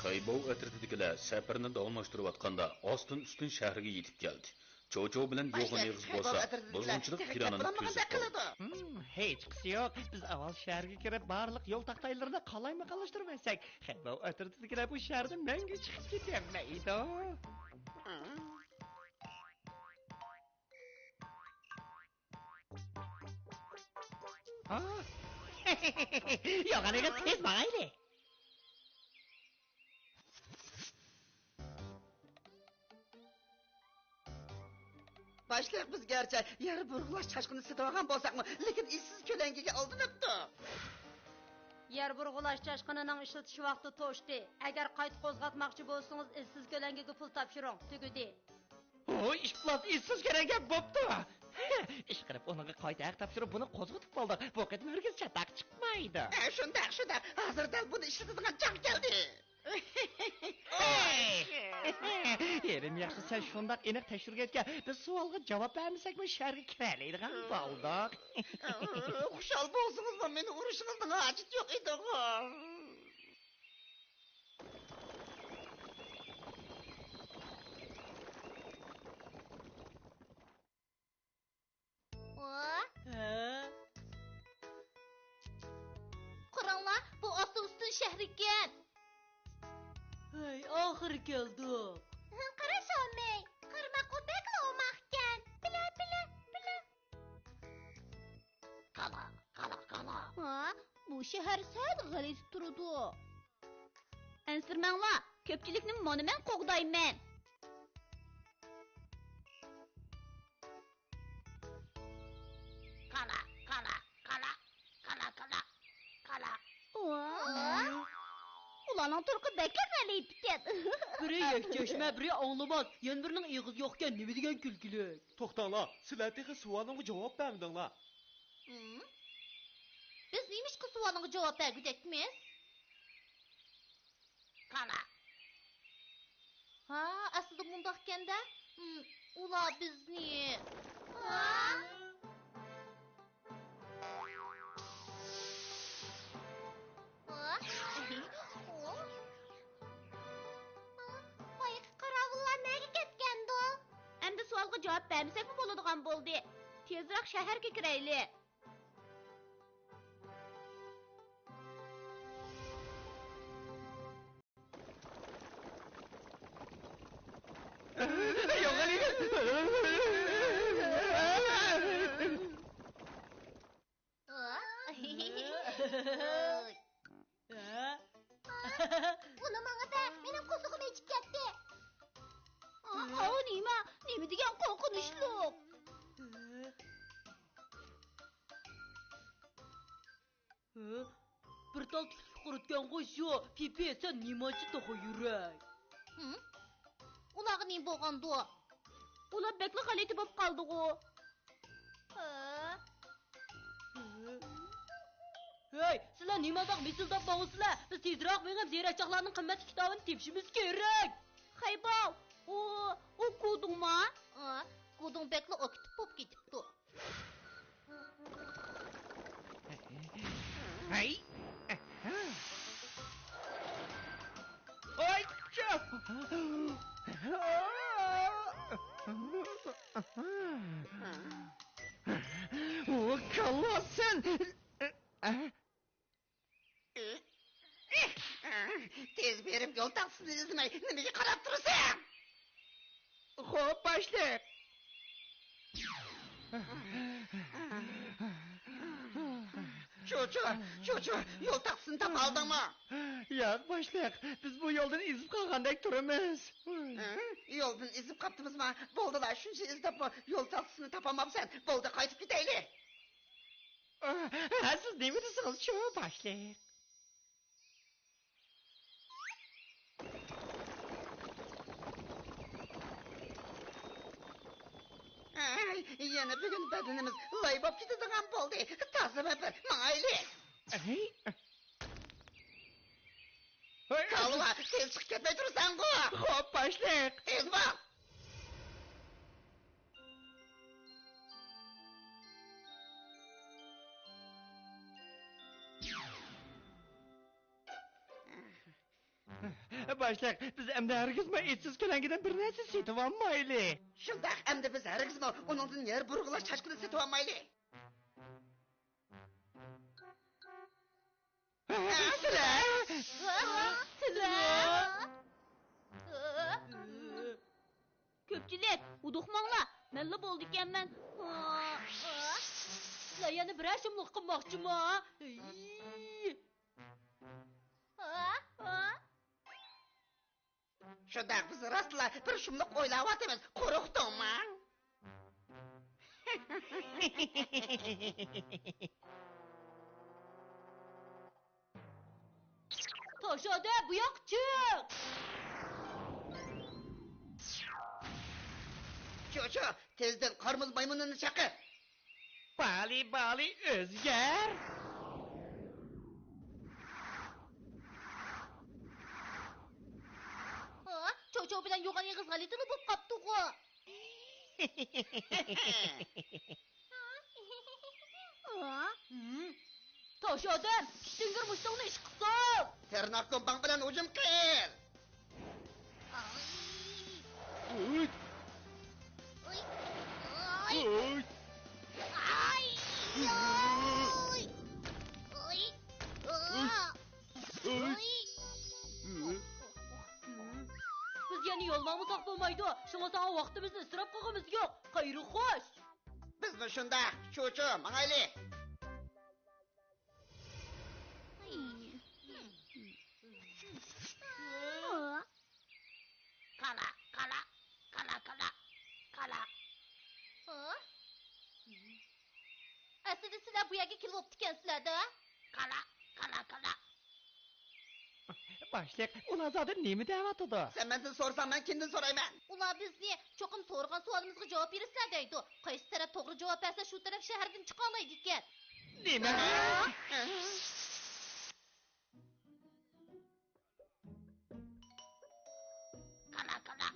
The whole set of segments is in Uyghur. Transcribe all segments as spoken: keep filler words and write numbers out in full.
خەيبوۋ ئەترىتىدىكىلەر سەپىرىنى داۋاملاشتۇرۇۋاتقاندا، ئاستىن-ئۈستۈن شەھەرگە يېتىپ كەلدى. چوچو بىلەن يوغان ئېغىز بولسا بۇزغۇنچىلىق پىلانىنى تۈزۈپ قويدى. ھىم، ھېچقىسى يوق. بىز ئاۋۋال شەھەرگە كىرىپ، بارلىق يول تاختايلىرىنى قالايمىقانلاشتۇرۇۋەتسەك، خەيبوۋ ئەترىتىدىكىلەر بۇ شەھەردىن مەڭگۈ چىقىپ كېتەلمەيدۇ. ھا؟ يوغان ئېغىز، تېز ماڭايلى. باشلىق، بىز گەرچە يەر بۇرغۇلاش چاشقىنى سېتىۋالغان بولساقمۇ، لېكىن ئىزسىز كۆلەڭگىگە ئالدىنىپتۇ. يەر بۇرغۇلاش چاشقىنىنىڭ ئىشلىتىش ۋاقتى توشتى. ئەگەر قايتا قوزغاتماقچى بولسىڭىز، ئىزسىز كۆلەڭگىگە پۇل تاپشۇرۇڭ. تۈگىدى. ھوي، ئىپلاس، ئىزسىز كۆلەڭگە بوپتۇ. ئىشقىلىپ ئۇنىڭغا قايتا ھەق تاپشۇرۇپ، بۇنى قوزغىتىپ بولدۇق. بۇ قېتىم ھەرگىز چاتاق چىقمايدۇ. ھە، شۇنداق، شۇنداق. ھازىر دەل بۇنى ئىشلىتىدىغان چاغ كەلدى. ھەي! ھېرىم ياخشى، سەن شۇنداق ئېنىق تەكشۈرگەچكە، بىز سوئالغا جاۋاب بەرمىسەكمۇ شەھەرگە كىرەلەيدىغان بولدۇق. خۇشال بولسىڭىزمۇ مېنى ئۇرۇشىڭىزنىڭ ھاجىتى يوق ئىدىغۇ. ۋا؟ ھە؟ قاراڭلار، بۇ ئاستىن ئۈستۈن شەھىرىكەن. ھەي، ئاخىرى كەلدۇق. قارا شاۋمەي، قارىماققۇ بەكلا ئوماقكەن. بىلە، بىلە، بىلە. قالا، قالا، قالا. ھا؟ بۇ شەھەر سەل غەلىتە تۇرىدۇ. ئەنسىرىمەڭلار، كۆپچىلىكنى مانا مەن قوغدايمەن. قالا، قالا، قالا، قالا، قالا، قالا. ۋا! ئۇلارنىڭ تۇرقى بەكلا غەلىتىكەن. بىرى يەكچەشمە، بىرى ئاڭلىماس، يەنە بىرىنىڭ ئېغىزى يوقكەن، نېمە دېگەن كۈلكىلىك. توختاڭلار، سىلەر تېخى سوئالىمغا جاۋاب بەرمىدىڭلار. ھىم؟ بىز نېمىشقا سوئالىڭغا جاۋاب بەرگۈدەكمىز؟ قالا. ھا، ئەسلىدە مۇنداقكەن-دە. ھىم، ئۇلار بىزنى. ھا؟ ھا؟ بايىقى قاراۋۇللار نەگە كەتكەندۇ؟ ئەمدى سوئالغا جاۋاب بەرمىسەكمۇ بولىدىغان بولدى. تېزراق شەھەرگە كىرەيلى. بۇنى ماڭا بەر، مېنىڭ قورسىقىم ئېچىپ كەتتى. ئاۋۇ نېمە؟ نېمە دېگەن قورقۇنچلۇق؟ ھە؟ بىر تال تىكلىك قۇرۇتكەنغۇ شۇ. پىپى، سەن نېمانچە توخۇ يۈرەك؟ ھىم؟ ئۇلارغا نېمە بولغاندۇ؟ ئۇلار بەكلا غەلىتە بولۇپ قالدىغۇ. ھە؟ ھەي، سىلەر نېمانداق مىسىلداپ ماڭىسىلەر؟ بىز تېزرەك مېڭىپ زېرەكچاقلارنىڭ قىممەتلىك كىتابىنى تېپىشىمىز كېرەك. خەيباۋ، ئۇ، ئۇ گۇدۇڭما؟ ئا، گۇدۇڭ بەكلا ئاكتىپ بولۇپ كېتىپتۇ. ھەي! ئايچا! ئۇ كاللا سەن! تېز بېرىپ يول تاختىسىنى ئىزدىمەي، نېمىگە قاراپ تۇرىسەن؟ خوپ، باشلىق. چوچو، چوچو، يول تاختىسىنى تاپالدىڭمۇ؟ ياق، باشلىق، بىز بۇ يولدىن ئېزىپ قالغاندەك تۇرىمىز. ھە؟ يولدىن ئېزىپ قاپتىمىزما؟ بولدىلا، شۇنچە ئىزدەپمۇ يول تاختىسىنى تاپالماپسەن. بولدى، قايتىپ كېتەيلى. ھە، سىز نېمە دېسىڭىز شۇ، باشلىق. ھەي، يەنە بۈگۈن بەدىنىمىز لاي بولۇپ كېتىدىغان بولدى. تازا مەپەر، ماڭايلى. ھەي. كالۋا، تېز چىقىپ كەتمەي تۇرساڭغۇ. خوپ، باشلىق. تېز بول. باشلىق، بىز ئەمدى ھەرگىزمۇ ئېتىز كۆلەڭگىدىن بىر نەرسە سېتىۋالمايلى. شۇنداق، ئەمدى بىز ھەرگىزمۇ ئۇنىڭدىن يەر بۇرغىلاش چاچقىنى سېتىۋالمايلى. سىلەر! سىلەر! كۆپچىلىك، ھودۇقماڭلار، مەنلا بولىدىكەنمەن. سىلەر يەنە بىرەر شۇملۇق قىلماقچىما؟ شۇنداق، بىز راستلا بىر شۇملۇق ئويلاۋاتىمىز، قورقۇتۇڭمۇ؟ توشادە، بۇ ياققا چىق! چوچۇ، تېزدىن قارمۇز مايمۇنىنى چاقىر! بالى، بالى، ئۆزگەر! ھا، چوچۇ بىلەن يوغان ئېغىز غەلىتىلا بولۇپ قاپتۇغۇ. توش ئادەم، ئۈستۈڭگۈر مۇشتۇڭنى ئىشقا سول! تىرناق گۇمباڭ بىلەن ھۇجۇم قىل! ئۇي! ئۇي! ئۇي! ئۇي! ئۇي! ئۇي! ئۇي! بىز يەنە يول ماڭمىساق بولمايدۇ، شۇڭا ساڭا ۋاقتىمىزنى ئىسراپ قىلغۇمىز يوق. خەير خوش! بىزمۇ شۇنداق، چۇچۇ، ماڭايلى! كالا، كالا، كالا، كالا، كالا. ئەسلىدە سىلەر بۇ يەرگە كېلىۋاپتىكەنسىلەر-دە. كالا، كالا، كالا. باشلىق، ئۇلار زادى نېمە دەۋاتىدۇ؟ سەن مەندىن سورىساڭ، مەن كىمدىن سورايمەن؟ ئۇلار بىزنى چوقۇم سورىغان سوئالىمىزغا جاۋاب بېرىسىلەر دەيدۇ. قايسى تەرەپ توغرا جاۋاب بەرسە، شۇ تەرەپ شەھەردىن چىقالايدىكەن. نېمە؟ كالا، كالا.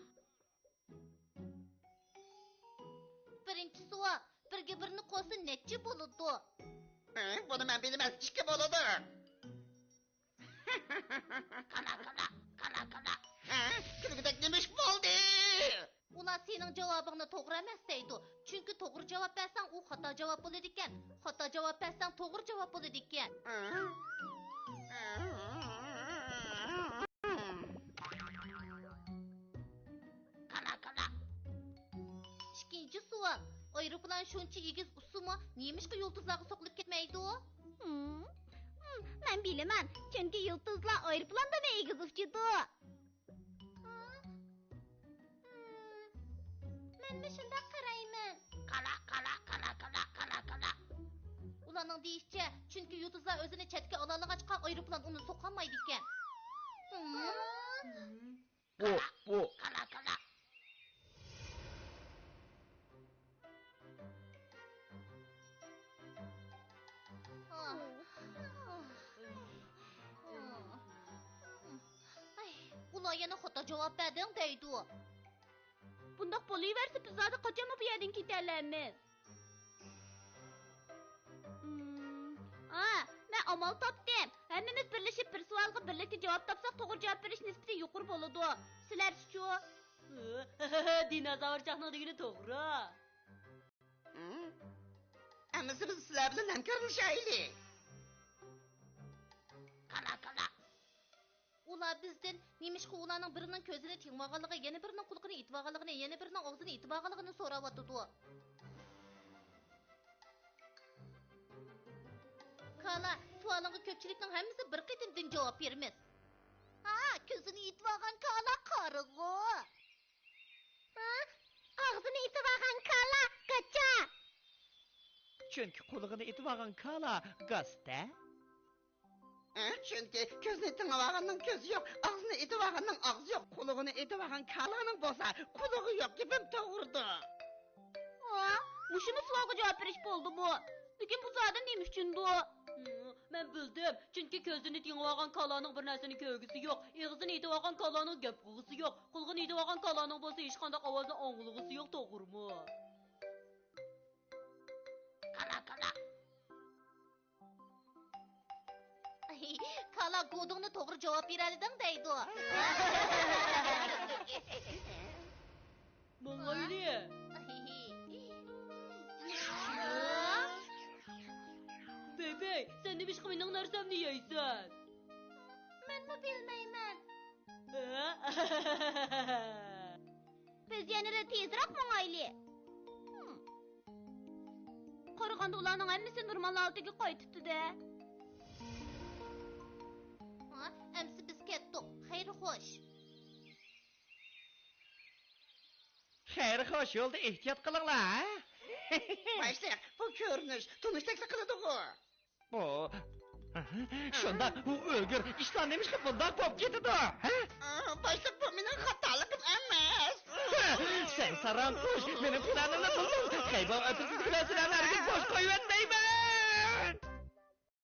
بىرىنچى سوئال، بىرگە بىرنى قوشسا نەچچە بولىدۇ؟ ھە، بۇنى مەن بىلىمەن، ئىككى بولىدۇ. كالا، كالا، كالا، كالا. ھە، كۈلكىدەك نېمە ئىش بولدى؟ ئۇلار سېنىڭ جاۋابىڭنى توغرا ئەمەس دەيدۇ. چۈنكى توغرا جاۋاب بەرسەڭ، ئۇ خاتا جاۋاب بولىدىكەن. خاتا جاۋاب بەرسەڭ، توغرا جاۋاب بولىدىكەن. كالا، كالا. ئىككىنچى سوئال. ئايروپىلان شۇنچە ئېگىز ئۇچسىمۇ، نېمىشقا يۇلتۇزلارغا سوقۇلۇپ كەتمەيدۇ؟ ھىم، ھىم، مەن بىلىمەن. چۈنكى يۇلتۇزلار ئايروپىلاندىنمۇ ئېگىز ئۇچىدۇ. ھا؟ ھىم، مەنمۇ شۇنداق قارايمەن. كالا، كالا، كالا، كالا، كالا، كالا. ئۇلارنىڭ دېيىشىچە، چۈنكى يۇلتۇزلار ئۆزىنى چەتكە ئالالىغاچقا، ئايروپىلان ئۇنى سوقالمايدىكەن. ھىم. بۇ، بۇ. كالا، كالا. ئاي، ئۇلار يەنە خاتا جاۋاب بەردىڭ دەيدۇ. بۇنداق بولۇۋەرسە، بىز زادى قاچانمۇ بۇ يەردىن كېتەلەيمىز؟ ھىم. ھا، مەن ئامال تاپتىم. ھەممىمىز بىرلىشىپ بىر سوئالغا بىرلىكتە جاۋاب تاپساق، توغرا جاۋاب بېرىش نىسبىتى يۇقىرى بولىدۇ. سىلەرچىچۇ؟ دىنوزاۋرچاقنىڭ دېگىنى توغرا. ھىم؟ ئەمىسە بىز سىلەر بىلەن ھەمكارلىشايلى. كالا، كالا. ئۇلار بىزدىن نېمىشقا ئۇلارنىڭ بىرىنىڭ كۆزىنى تېڭىۋالغانلىقى، يەنە بىرىنىڭ قۇلىقىنى ئېتىۋالغانلىقىنى، يەنە بىرىنىڭ ئاغزىنى ئېتىۋالغانلىقىنى سوراۋاتىدۇ؟ كالا، سوئالىڭغا كۆپچىلىكنىڭ ھەممىسى بىر قېتىمدىن جاۋاب بېرىمىز. ھا، كۆزىنى ئېتىۋالغان كالا قارىغۇ. ھا، ئاغزىنى ئېتىۋالغان كالا گاچا. چۈنكى قۇلىقىنى ئېتىۋالغان كالا گاستە. ھە، چۈنكى كۆزنى تېڭىۋالغاننىڭ كۆزى يوق، ئاغزىنى ئېتىۋالغاننىڭ ئاغزى يوق، قۇلىقىنى ئېتىۋالغان كالانىڭ بولسا قۇلىقى يوق. گېپىم توغرىدۇ. ھا، مۇشۇمۇ سوئالغا جاۋاب بېرىش بولدىمۇ؟ لېكىن بۇ زادى نېمە ئۈچۈندۇ؟ ھىم، مەن بىلدىم. چۈنكى كۆزىنى تېڭىۋالغان كالانىڭ بىر نەرسىنى كۆرگۈسى يوق، ئېغىزىنى ئېتىۋالغان كالانىڭ گەپ قىلغۇسى يوق، قۇلىقىنى ئېتىۋالغان كالانىڭ بولسا ھېچقانداق ئاۋازنى ئاڭلىغۇسى يوق، توغرىمۇ؟ كالا، كالا. كالا گۇدۇڭنى توغرا جاۋاب بېرەلىدىڭ دەيدۇ. ماڭايلى. بەي بەي، سەن نېمىشقا مېنىڭ نەرسەمنى يەيسەن؟ مەنمۇ بىلمەيمەن. بىز يەنىلا تېزرەك ماڭايلى. قارىغاندا ئۇلارنىڭ ھەممىسى نورمال ھالىتىگە قايتىپتۇ-دە. ھە، ئەمسە بىز كەتتۇق. خەير خوش. خەير خوش، يولدا ئېھتىيات قىلىڭلار، ھە؟ باشلىق، بۇ كۆرۈنۈش تونۇشتەكلا قىلىدىغۇ. ئۇ، شۇنداق، ئۇ ئۆلگۈر ئىشلار نېمىشقا بۇنداق بولۇپ كېتىدۇ، ھە؟ ئا، باشلىق، بۇ مېنىڭ خاتالىقىم ئەمەس. سەن ساراڭ قۇش، مېنىڭ پىلانىمنى بۇزدۇڭ. خەيبەر ئەتىسىز بىلەن